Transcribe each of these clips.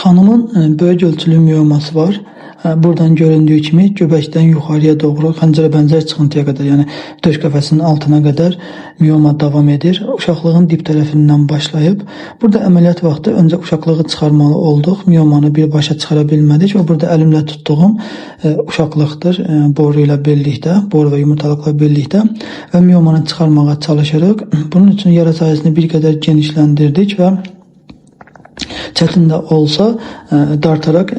Xanımın böyük ölçülü mioması var. Buradan göründüyü kimi göbəkdən yuxarıya doğru xəncərə bənzər çıxıntıya qədər, yəni döş qəfəsinin altına qədər mioma davam edir. Uşaqlığın dip tərəfindən başlayıb. Burada əməliyyat vaxtı öncə uşaqlığı çıxarmalı olduq. Miomanı birbaşa çıxara bilmədik və burada əlimlə tutduğum uşaqlıqdır, boru ilə birlikdə, boru və yumurtalıqla birlikdə və miomanı çıxarmağa çalışırıq. Bunun üçün yara sahəsini bir qədər genişləndirdik və çətin də olsa dartaraq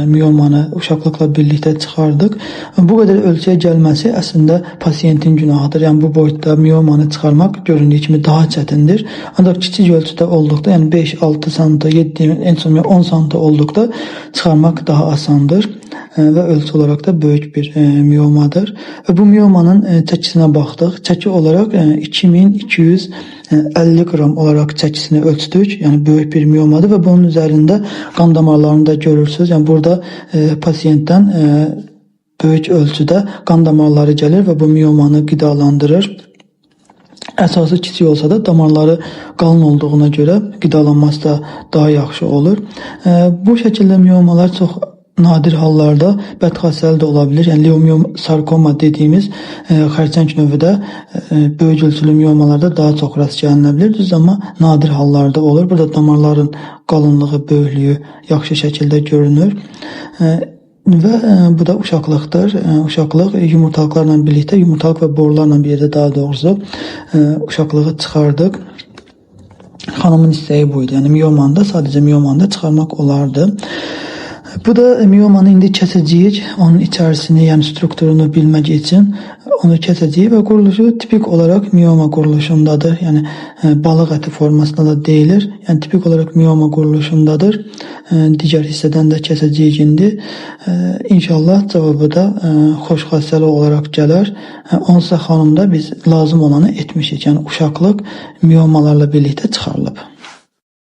miomanı uşaqlıqla birlikdə çıxardıq. Bu qədər ölçüyə gəlməsi əslində pasiyentin günahıdır. Yəni bu boyutda miomanı çıxarmaq göründüyü kimi daha çətindir. Ancaq kiçik ölçüdə olduqda, yəni 5-6 sm, 7, en son 10 sm olduqda çıxarmaq daha asandır. Və ölçü olaraq da böyük bir miomadır. Və bu miomanın çəkisinə baxdıq. Çəki olaraq 2250 qram olaraq çəkisini ölçdük. Yəni böyük bir miomadır və bunun üzərində qan damarlarını da görürsünüz. Yəni burada pasiyentdən böyük ölçüdə qan damarları gəlir və bu miomanı qidalandırır. Əsası kiçik olsa da damarları qalın olduğuna görə qidalanması da daha yaxşı olur. Bu şəkildə miomalar çox nadir hallarda bədxassəli də ola bilir. Yəni leomyosarkoma dediyimiz xərçəng növü də böyük ölçülü miomalarda daha çox rast gəlinə bilir. Düz, amma nadir hallarda olur. Burada damarların qalınlığı, böyüklüyü yaxşı şəkildə görünür. Və bu da uşaqlıqdır. Uşaqlıq yumurtalıqlarla birlikdə, yumurtalıq və borularla bir yerdə daha doğrusu uşaqlığı çıxardıq. Xanımın istəyi bu idi. Yəni miomanı da, sadəcə miomanı da çıxarmaq olardı. Bu da miomanı indi kəsəcəyik. Onun içərisini, yəni strukturunu bilmək üçün onu kəsəcəyik və quruluşu tipik olaraq mioma quruluşundadır. Yəni balıq əti formasında da deyilir. Yəni tipik olaraq mioma quruluşundadır. Digər hissədən də kəsəcəyik indi. İnşallah cavabı da xoş xassəli olaraq gələr. Onsa xanımda biz lazım olanı etmişik. Yəni uşaqlıq miomalarla birlikdə çıxarılıb.